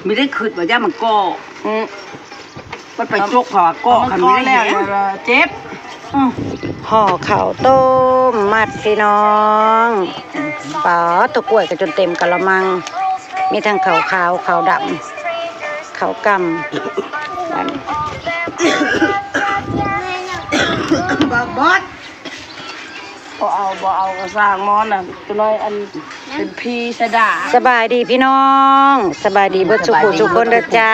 ມີໄດ້ຄິດວ່າຢ້ານມັນກໍ ອືມ ມັນໄປຈົກເຂົາວ່າກໍ ມັນກໍແລ້ວ ຄັນມີໄດ້ແຮງ ແລ້ວເຈັບ. ຫໍ່ເຂົ້າຕົ້ມມັດພີ່ນ້ອງ ປາດໂທ້ ກ້ວຍກໍຈົນເຕັມກະລະມັງ ມີທັງເຂົ້າຂາວ ເຂົ້າດຳ ເຂົ້າກ່ຳ ອັນ ບໍ່ເບິດ. ບໍ່ເອົາ ບໍ່ເອົາກໍຊ່າງໝໍນະ ຕົວນ້ອຍອັນເປັນຜີຊະດາ. ສະບາຍດີພີ່ນ້ອງ ສະບາຍດີເບິດສູ່ຜູ້ສູ່ຄົນເດີຈ້າ.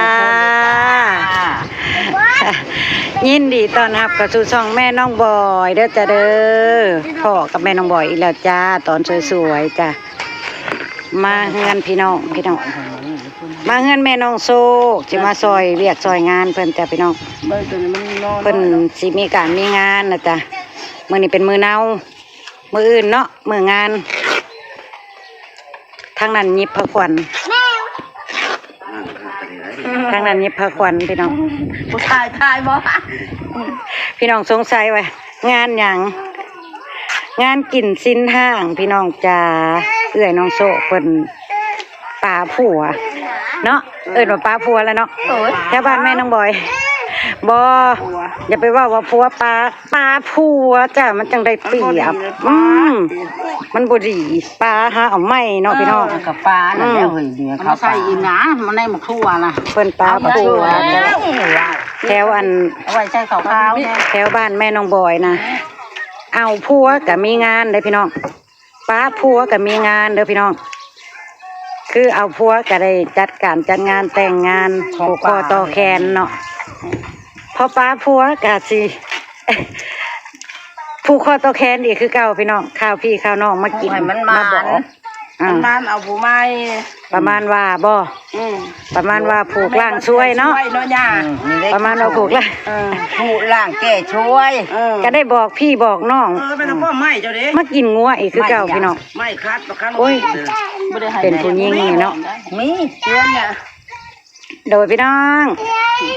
ຍິນດີຕ້ອນຮັບເຂົ້າສູ່ຊ່ອງແມ່ນ້ອງບອຍເດີຈ້າເດີ. ພໍ້ກັບແມ່ນ້ອງບອຍອີກແລ້ວຈ້າ ຕອນສວຍໆຈ້າ. ມາເຮືອນພີ່ນ້ອງ ພີ່ນ້ອງ ມາເຮືອນແມ່ນ້ອງໂຊກ ຊິມາຊ່ອຍວຽກຊ່ອຍງານເພິ່ນຈ້າພີ່ນ້ອງ. ເບິ່ງໂຕນີ້ມັນນອນ ເພິ່ນຊິມີການມີງານນະຈ້າ. ມື້ນີ້ເປັນມື້ເນົາ ມື້ອື່ນເນາະ ມື້ງານ. ທາງນັ້ນຫຍິບພາຂວັນ ທາງນັ້ນຫຍິບພາຂວັນພີ່ນ້ອງ. ຜູ້ຊາຍຖ່າຍບໍ່? ພີ່ນ້ອງສົງໄສວ່າງານຫຍັງ? ງານກິນຊີ້ນຫ້າງພີ່ນ້ອງຈ້າ. ເອື້ອຍນ້ອງໂຊກເພິ່ນປາຜົວເນາະ ເອີ້ນວ່າປາຜົວແຫຼະເນາະ. ໂອ້ຍ ແຖວບ້ານແມ່ນ້ອງບອຍ ບໍ່ ຢ່າໄປເວົ້າວ່າຜົວປາ ປາຜົວຈ້າ ມັນຈັ່ງໄດ້ປຽບ. ມັນບໍ່ດີ ອືມ ປາ ມັນບໍ່ດີ ປາຫາເອົາໃໝ່ເນາະ ເອີ ພີ່ນ້ອງ. ກໍປານັ້ນແຫຼະ ອືມ ເຮີ້ຍ ເອົາມາໃສ່ອີກນະ ມັນໃນໝາກຖົ່ວນະ ເພິ່ນປາຜົວ. ເອົາມາ ແຖວອັນ ເອົາໄວ້ໃສ່ເຂົ້າຂາວແດ່ ແຖວບ້ານແມ່ນ້ອງບອຍນະ ເອົາຜົວກໍມີງານເດ້ພີ່ນ້ອງ. ປາຜົວກໍມີງານເດີພີ່ນ້ອງ ຄືເອົາຜົວກໍໄດ້ຈັດການຈັດງານແຕ່ງງານ ຜູກຄໍຕໍ່ແຂນເນາະ. ພໍປາຜົວກໍຊິຜູກຄໍຕໍ່ແຂນອີກຄືເກົ່າພີ່ນ້ອງ. ຂ່າວພີ່ຂ່າວນ້ອງມາກິນ ໃຫ້ມັນໝານ ມາບອກ ອ່າ ມັນໝານເອົາຜູ້ໃໝ່ ປະມານວ່າບໍ່ ອືມ ປະມານວ່າຜູກລ້າງຊ່ວຍເນາະ ຊ່ວຍເນາະຍ່າ ອືມ ປະມານວ່າຜູກລ້າງ ເອີ ຜູກລ້າງແກ້ຊ່ວຍ ເອີ ກໍໄດ້ບອກພີ່ບອກນ້ອງ ເອີ ໄປນຳພໍ່ໃໝ່ເຈົ້າເດ້ ມາກິນງົວອີກຄືເກົ່າພີ່ນ້ອງ. ໄມ້ຂັດບັກຄັນ ໂອ້ຍ ບໍ່ໄດ້ໃຫ້ ເປັນຜູ້ຍິງນີ້ເນາະ ມີເຮືອນນະ. ໂດຍພີ່ນ້ອງ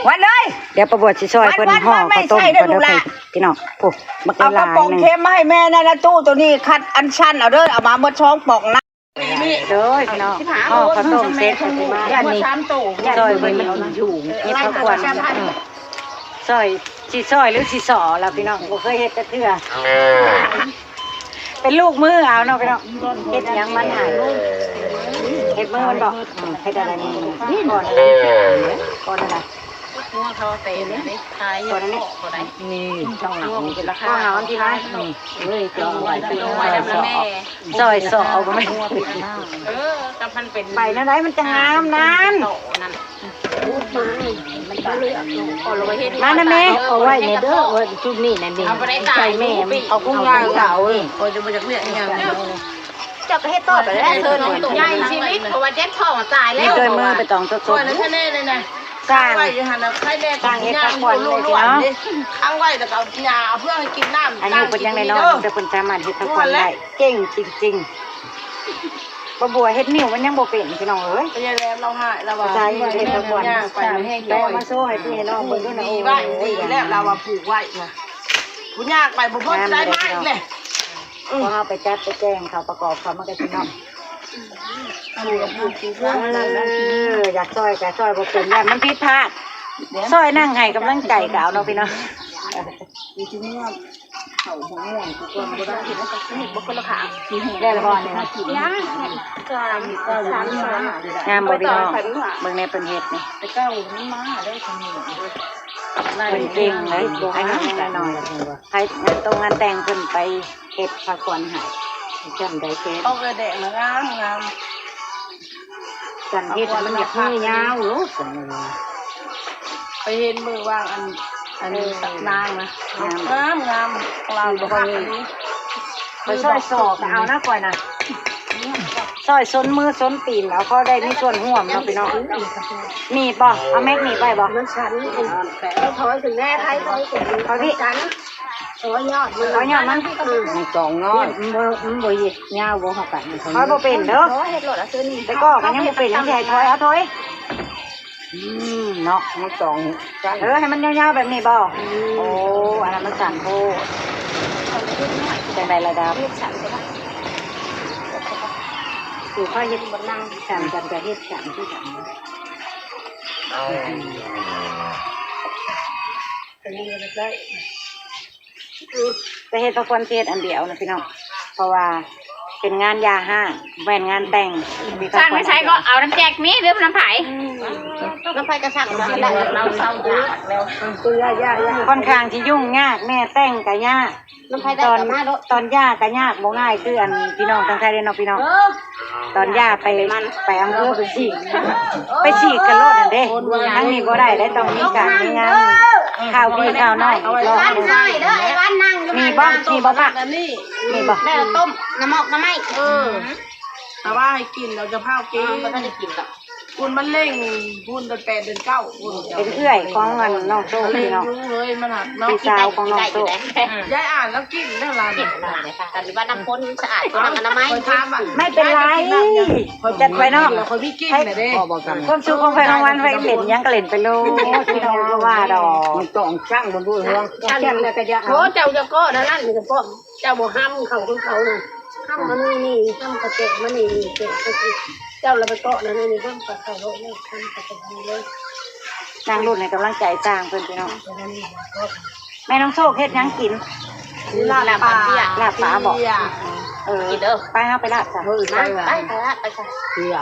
ວັນເອີຍ ດຽວປ້າບວດຊິຊ່ອຍເພິ່ນຫໍ່ເຂົ້າຕົ້ມກ່ອນເດີພີ່ນ້ອງ. ໂອ້ ບັກຫຼາຍໆ ເອົາກະປ໋ອງເຄັມມາໃຫ້ແມ່ແດ່ນະ ຕູ້ໂຕນີ້ຄັດອັນຊັ້ນເອົາເດີ ເອົາມາໝົດສອງປ໋ອງນະ. ໂດຍພີ່ນ້ອງ ຫໍ່ເຂົ້າຕົ້ມເສັດ ອັນນີ້ຊ່ອຍເພິ່ນເຮັດເຂົ້າກວນ ຊ່ອຍ ຊິຊ່ອຍຫຼືຊິສໍ້ລະພີ່ນ້ອງ ບໍ່ເຄີຍເຮັດຈັກເທື່ອ ເປັນລູກມືເອົາເນາະພີ່ນ້ອງ ເຮັດຫຍັງມັນໃຫ້ ເຮັດມືມັນບໍ່ ເຮັດອະໄລມືມັນ ກ່ອນ ກ່ອນນະ ງົວເຂົາເຕະນະ ຂາຍຍັງເກາະບໍ່ໄດ້ ນີ້ ງົວເປັນລາຄາ ເອົາອັນທີ່ມາ ເອີຍ ຈອງໄວ້ ຊ່ອຍສໍ້ ຊ່ອຍສໍ້ເອົາບໍ່ແມ່ນ ເອີ ກັບມັນເປັນ ໄປແນວໃດມັນຈະງາມນັ້ນ ມານະແມ່ ເອົາໄວ້ແດ່ເດີ ເອົາໄວ້ຈຸດນີ້ນະ ນີ້ ເອົາໄປໄດ້ຕາຍແມ່ ເອົາພຸ້ງງາມເອົາ ເອີ ຈະບໍ່ຢາກເລືອກອີຫຍັງ ເຈົ້າກໍເຮັດຕໍ່ໄປແລ້ວ ເຊີນນ້ອງຕູ້ໃຫຍ່ຊີວິດ ເພາະວ່າເຈັບທ້ອງຕາຍແລ້ວ ເຮັດດ້ວຍມືໄປຕອງສົດໆ ຊ່ອຍນະ ແທ້ແນ່ເລີຍນະ ສ້າງໄວ້ຢູ່ຫັ້ນນະ ໃຄແນ່ ສ້າງເຮັດພັກຜ່ອນເລີຍພີ່ນ້ອງ ຂັງໄວ້ແລ້ວກໍເອົາຫຍ້າເອົາເພື່ອໃຫ້ກິນນ້ຳ ອາຍຸເພິ່ນຍັງນ້ອຍໆ ແຕ່ເພິ່ນສາມາດເຮັດພັກຜ່ອນໄດ້ ເກັ່ງຈິງໆ. ປ້າບົວເຮັດນິ້ວມັນຍັງບໍ່ເປັນພີ່ນ້ອງເອີຍ ພະຍາແຫຼມລາວຮ້າຍລາວວ່າ ເຮັດໄປແຮງ ແປງມາໂຊໃຫ້ພີ່ໃຫ້ນ້ອງເບິ່ງດູນະ ໂອ້ຍ ດີແລ້ວລາວວ່າຜູກໄວ້ນະ ຜູ້ຍາກໄປບໍ່ພໍຊິໄດ້ມາອີກແຫຼະ ພໍເຮົາໄປຈັດໄປແຈງເຂົາປະກອບເຂົາມັນກໍຊິເນາະ ເອີ ຢາກຊ່ອຍກໍຊ່ອຍບໍ່ເປັນ ຢ້ານມັນຜິດພາດ ຊ່ອຍນັ່ງໃຫ້ກຳລັງໃຈກໍເອົາເນາະພີ່ນ້ອງ. ເຂົ້າຫົວມ່ວງ ກູກ່ອນບໍ່ໄດ້ ບໍ່ຄົນລະຂ້າງ ແລ້ວລະບໍ່ນີ້ນະ ຍັງ ງາມບໍ່ພີ່ນ້ອງ ເບິ່ງແນ່ເພິ່ນເຮັດນີ້ ແຕ່ເກົ່າມັນມາໄດ້ຊຳນີ້ ເພິ່ນເກັ່ງເດ້ ອາຍຸນ້ອຍໆ ໃຜງານຕົງງານແຕ່ງເພິ່ນໄປເຮັດພາຂວັນໃຫ້ ຈຳໄດ້ແທ້ ອອກແດງນະ ງາມໆ. ສັນເຮັດມັນຢາກມີຍາວໂລດ ສັນ ໄປເຫັນມື້ວາງອັນ ອັນ ເອີ ນາງນະ ງາມ ງາມໆ ຂອງລາວກໍຄັກດີ ຂ້ອຍຊ່ອຍຊອກເອົານະຂ້ອຍນະ ຊ່ອຍຊົນມືຊົນຕີນເອົາ ພໍໄດ້ມີສ່ວນຮ່ວມເນາະພີ່ນ້ອງ ໜີບບໍ່ ເອົາແມັກໜີບໄວ້ບໍ່ ມັນສັນ ເອົາຖອຍຂຶ້ນແນ່ ໃຜຖອຍຂຶ້ນ ເອົາພີ່ ສັນ ໂອ້ຍ ຍອດ ເອົາຍອດມັນ ອືມ ມັນສອງຍອດ ມັນບໍ່ ມັນບໍ່ເຮັດຍາວບໍ່ ເຮົາກໍ ເຮົາບໍ່ເປັນເດີ ເຮັດໂລດ ເອົາຄືນີ້ ແຕ່ກໍກໍຍັງບໍ່ເປັນ ຍັງຊິໃຫ້ຖອຍ ເອົາຖອຍ ອືມ ເນາະ ມັນສອງ ເອີ ໃຫ້ມັນຍາວໆແບບນີ້ບໍ່ ອືມ ໂອ້ ອັນນັ້ນມັນສັ້ນໂພດ ຈັ່ງໃດລະດັບ ເຮັດສັ້ນກໍໄດ້ ຄືຂ້ອຍເຮັດບໍ່ນັ່ງ ສັ້ນກັນກໍເຮັດສັ້ນຄືກັນ. ຈະເຮັດພະຄວັນເທດອັນດຽວນະພີ່ນ້ອງ ເພາະວ່າເປັນງານຢ່າຮ້າງ ແມ່ນງານແຕ່ງ. ສ້າງໄປໃສກໍເອົານຳແຈກມີ ຫຼືນຳໃຜ? ນຳໃຜກໍຊ່າງ ເຮົາເຊົາຢາກແລ້ວ. ຄ່ອນຂ້າງທີ່ຫຍຸ້ງຍາກແດ່ ແຕ່ງກໍຍາກ ຕອນ ຕອນຢ່າກໍຍາກບໍ່ງ່າຍຄືອັນພີ່ນ້ອງທາງໄທເດ້ເນາະພີ່ນ້ອງ. ຕອນຢ່າໄປ ໄປອຳເພີໄປສີກ ໄປສີກກັນໂລດຫັ້ນເດ້. ທາງນີ້ບໍ່ໄດ້ເດ້ ຕ້ອງມີການມີງານ ຂ່າວພີ່ຂ່າວນ້ອງອີກລອບໜຶ່ງ. ມີບໍ່? ມີບໍ່ປະ? ມີບໍ່? ແລ້ວຕົ້ມນ້ຳໝອກນ້ຳໄມ້. ເອີ ຖ້າວ່າໃຫ້ກິນແລ້ວຈະພາວກິນ ບໍ່ທັນໄດ້ກິນດອກ. ພຸ້ນມັນເລັ່ງ ພຸ້ນເດືອນແປດເດືອນເກົ້າພຸ້ນ. ເປັນເອື້ອຍຂອງອັນນ້ອງໂຊກພີ່ນ້ອງ ເອີຍ ມັນຫັກເນາະ ພີ່ສາວຂອງນ້ອງໂຊກ. ອືມ ຍາຍອ່ານລາວກິນແລ້ວລະ ກິນແລ້ວເດ້ ຄັນວ່ານ້ຳພົ້ນສະອາດ ນ້ຳອະນາໄມ. ຂ້ອຍຖາມວ່າ ໄມ່ເປັນໄລ ຈັດໄປເນາະ ຂ້ອຍມີກິນແລ້ວເດ້. ຄວາມສຸກຂອງໃຜຂອງມັນ ໃຜຫຼິ້ນຫຍັງກໍຫຼິ້ນໄປໂລດ ພີ່ນ້ອງບໍ່ວ່າດອກ. ມັນຕ້ອງຊ່າງມັນດ້ວຍເນາະ ຊ່າງແລ້ວກໍຢ່າເອົາ. ໂອ້ ເຈົ້າຢ່າເກາະນັ້ນ ນັ້ນກໍເກາະ ເຈົ້າບໍ່ຫ້ຳເຂົາຄືເຂົານະ. ຫ້ຳອັນນີ້ນີ້ ຫ້ຳກະແຈມານີ້ນີ້ ເຈົ້າລະໄປເກາະນັ້ນນີ້ ເບິ່ງປາເຂົາໂລດ ຫ້ຳກະແຈມານີ້ເລີຍ. ນາງລຸ້ນໃຫ້ກຳລັງໃຈຊ່າງເພິ່ນພີ່ນ້ອງ. ແມ່ນ້ອງໂຊກເຮັດຫຍັງກິນ? ລາບປາ ລາບປາບໍ? ເອີ ກິນເດີ ໄປເຮົາໄປລາບຊະ. ເອີ ໄປ ໄປ ໄປລາບ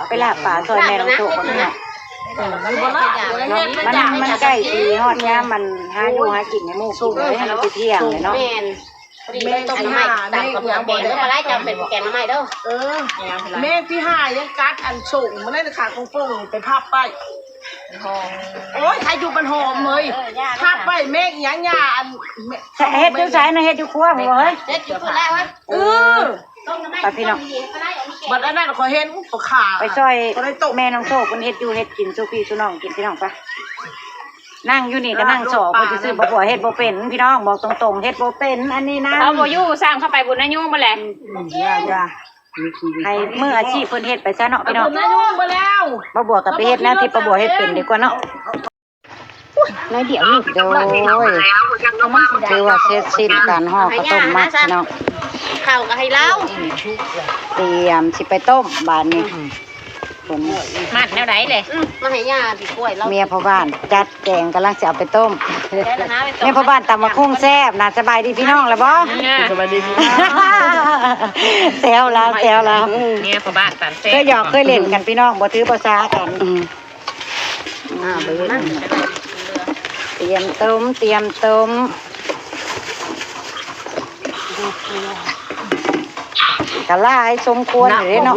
ໄປລາບປາຊ່ອຍແມ່ນ້ອງໂຊກກ່ອນພີ່ນ້ອງ. ມັນ ມັນໃກ້ຊິຮອດຍາມມັນຫາຢູ່ຫາກິນໃຫ້ໝູ່ກິນເລີຍ ໃຫ້ມັນຊິທ່ຽງເລີຍເນາະ. ແມ່ນ ພໍດີເລີຍຕົ້ມໜໍ່ໄມ້ ຕຳກະເບືອແກງເດີ ມາໄລ່ເຈົ້າເປັນແກງໜໍ່ໄມ້ເດີ. ເອີ ແມງພີຫາຍັງກັດອັນໂສງ ມື້ນັ້ນຂາຂອງໂປ່ງໄປພັບໄວ້. ໂອ້ຍ ໃຄຢູ່ມັນຫອມເລີຍ ພັບໄວ້. ແມງອີຫຍັງຫຍ້າອັນ ເຮັດຢູ່ໃສນະ? ເຮັດຢູ່ຄົວບໍ່ເຮີ້ຍ? ເຮັດຢູ່ພຸ້ນແຫຼະເຮີ້ຍ. ເອີ ໄປພີ່ນ້ອງ ບັດອັນນັ້ນຂ້ອຍເຫັນ ຂ້ອຍຂ້າ ໄປຊ່ອຍແມ່ນ້ອງໂຊກເພິ່ນເຮັດຢູ່ເຮັດກິນສູ່ພີ່ສູ່ນ້ອງກິນ ພີ່ນ້ອງ. ໄປ ນັ່ງຢູ່ນີ້ກໍນັ່ງສໍເພິ່ນຊື່ໆ ບໍ່ບົວເຮັດບໍ່ເປັນພີ່ນ້ອງ ບອກຕົງໆ ເຮັດບໍ່ເປັນ. ອັນນີ້ນະ ເຮົາບໍ່ຢູ່ ສ້າງເຂົ້າໄປບຸນນາຍູງໝົດແຫຼະ. ອືມ ຢ່າ ຢ່າ ໃຫ້ມືອາຊີບເພິ່ນເຮັດໄປຊະເນາະພີ່ນ້ອງ. ບໍ່ບົວກໍໄປເຮັດແນວທີ່ບໍ່ບົວເຮັດເປັນດີກວ່າເນາະ. ນ້ອຍດຽວນີ້ ໂດຍ ຖືວ່າເສັດສິ້ນການຫໍ່ເຂົ້າຕົ້ມມັດພີ່ນ້ອງ. ເຂົ້າກໍໃຫ້ລາວ ຕຽມຊິໄປຕົ້ມບາດນີ້. ອືມ ມັດແນວໃດເລີຍ? ອືມ ມາໃຫ້ຍ່າຊິຊ່ວຍລາວ. ເມຍພໍ່ບ້ານຈັດແກງ ກຳລັງຊິເອົາໄປຕົ້ມ. ເມຍພໍ່ບ້ານຕຳບັກຫຸ່ງແຊບນະ. ສະບາຍດີພີ່ນ້ອງແລ້ວບໍ່? ສະບາຍດີ. ແຊວລາວ ແຊວລາວ. ເມຍພໍ່ບ້ານຕຳແຊບ ເຄີຍຫຍອກເຄີຍຫຼິ້ນກັນພີ່ນ້ອງ ບໍ່ຖືບໍ່ສາກັນ. ອືມ ອ່າ ຕຽມຕົ້ມ ຕຽມຕົ້ມ ກະຫຼາຍສົມຄວນຢູ່ເດ້ເນາະ.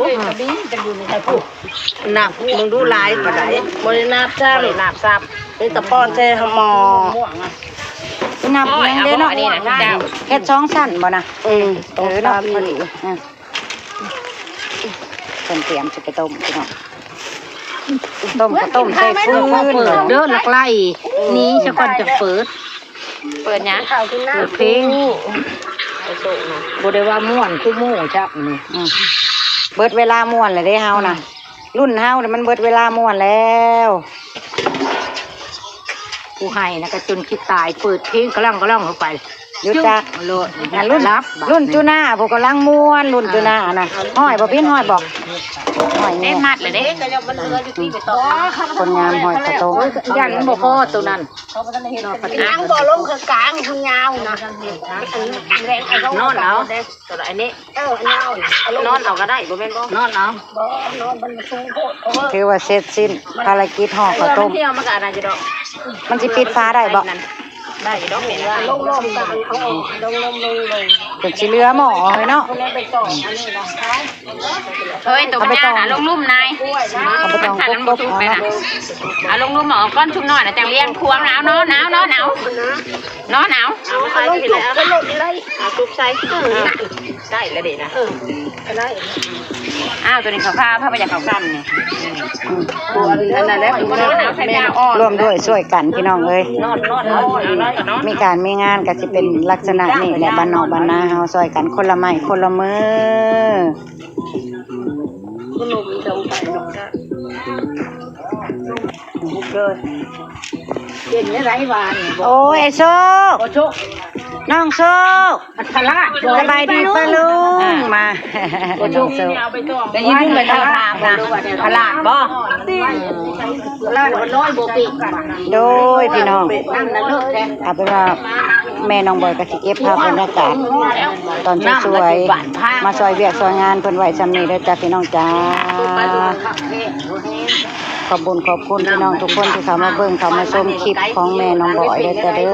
ນັບເບິ່ງດູຫຼາຍປານໃດ. ບໍ່ໄດ້ນັບຊ້ຳ ບໍ່ໄດ້ນັບຊ້ຳ ມີແຕ່ປ້ອນໃສ່ໝໍ້. ນັບຫຍັງເດ້ເນາະ. ເຮັດສອງຊັ້ນບໍ່ນະ? ອືມ ເອີເນາະ ພໍດີ. ເພິ່ນຕຽມຊິໄປຕົ້ມພີ່ນ້ອງ. ຕົ້ມກໍຕົ້ມໃສ່ຟືນເດີ ຫຼັກໄຫຼ. ນີ້ຊະກ່ອນຈະເປີດ. ເປີດຫຍັງ? ເປີດເພງ. ບໍ່ໄດ້ວ່າມ່ວນຄືໝູ່ຈັກນີ້. ອືມ ເບິດເວລາມ່ວນແລ້ວເດ້ເຮົານະ. ອືມ ລຸ້ນເຮົານີ້ມັນເບິດເວລາມ່ວນແລ້ວ. ຜູ້ໃຫ້ນະກະຈົນຄິດຕາຍ ເປີດເພງກະລ່ອງກະລ່ອງເຂົ້າໄປ. ຮູ້ຈັກໂລດ ລຸ້ນ ລຸ້ນຈຸນາ ຜູ້ກຳລັງມ່ວນ ລຸ້ນຈຸນານະ. ຮ້ອຍບໍ່? ປິ່ນຮ້ອຍບໍ່? ຮ້ອຍແນ່. ມັດລະເດ້ ຄົນງາມຮ້ອຍເຂົ້າຕົ້ມ. ໂອ້ຍ ຢ້ານມັນບໍ່ພໍໂຕນັ້ນ. ຍັງບໍ່ລົງຄືກາງ ຄືຍາວນະ. ນອນເອົາ ອັນນີ້ ເອີ ນອນເອົາກໍໄດ້ ບໍ່ແມ່ນບໍ່? ນອນເອົາ ບໍ່ ນອນມັນສູງໂພດ. ຖືວ່າເສັດສິ້ນພາລະກິດຫໍ່ເຂົ້າຕົ້ມ. ມັນຊິປິດຝາໄດ້ບໍ່? ໄດ້ຢູ່ດອກ. ລົງລົມກັນ ເອົາລົງລົມລົງລົມ ຈົນຊິເຫຼືອໝໍ້ເນາະ. ເຮີ້ຍ ໂຕມັນຍານະ ລົງລຸ່ມນາຍ. ເອົາໄປຕ້ອງກົບໆ ເອົາເນາະ. ເອົາລົງລຸ່ມເອົາກ້ອນຊຸມນ້ອຍນະ ຈັ່ງລ້ຽງຄວາງ. ເອົາ ນອນເອົາ ນອນເອົາ ນອນເອົາ. ເອົາລົງຈຸກໄດ້ ເອົາຈຸກໃສ່. ເອີ ໄດ້ລະເດນະ. ເອີ ກໍໄດ້. ອ້າວ ໂຕນີ້ເຂົາພາ ພາໄປຢາກເຂົ້າຊ້ຳນີ້. ອັນນັ້ນແຫຼະ ແມ່ອອກ ຮ່ວມດ້ວຍຊ່ວຍກັນພີ່ນ້ອງເອີຍ. ນອນ ນອນ ນອນ ນອນ ນອນ. ມີການມີງານກໍຊິເປັນລັກສະນະນີ້ແຫຼະ ບ້ານນອກບ້ານນາເຮົາຊ່ອຍກັນຄົນລະໄມ້ຄົນລະມື. ໂອ້ຍ ໄອ້ໂຊກ ໂຊກ ນ້ອງໂຊກ ສະບາຍດີປ້າລຸງ ມາ ນ້ອງໂຊກ ໄດ້ຍິນລຸງໄປເຈົ້າຖາມນະ ພະລາດບໍ່? ໂດຍພີ່ນ້ອງ ເອົາເປັນວ່າແມ່ນ້ອງບອຍກໍຊິເກັບພາບບັນຍາກາດຕອນສວຍໆ ມາຊ່ອຍວຽກຊ່ອຍງານເພິ່ນໄວ້ຊ່ຳນີ້ເດີຈ້າພີ່ນ້ອງຈ້າ. ຂອບບຸນຂອບຄຸນພີ່ນ້ອງທຸກຄົນທີ່ເຂົ້າມາເບິ່ງເຂົ້າມາຊົມຄລິບຂອງແມ່ນ້ອງບອຍເດີຈ້າເດີ.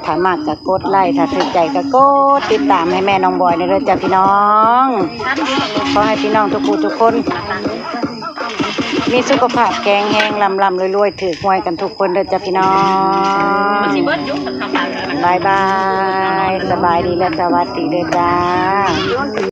ຖ້າມັກກໍກົດໄລ ຖ້າຖືກໃຈກໍກົດຕິດຕາມໃຫ້ແມ່ນ້ອງບອຍເດີຈ້າພີ່ນ້ອງ. ຂໍໃຫ້ພີ່ນ້ອງທຸກຜູ້ທຸກຄົນ ມີສຸຂະພາບແຂງແຮງ ລ່ຳໆລວຍໆ ຖືກຫວຍກັນທຸກຄົນເດີຈ້າພີ່ນ້ອງ. ບາຍບາຍ ສະບາຍດີ ແລະ ສະຫວັດດີເດີຈ້າ.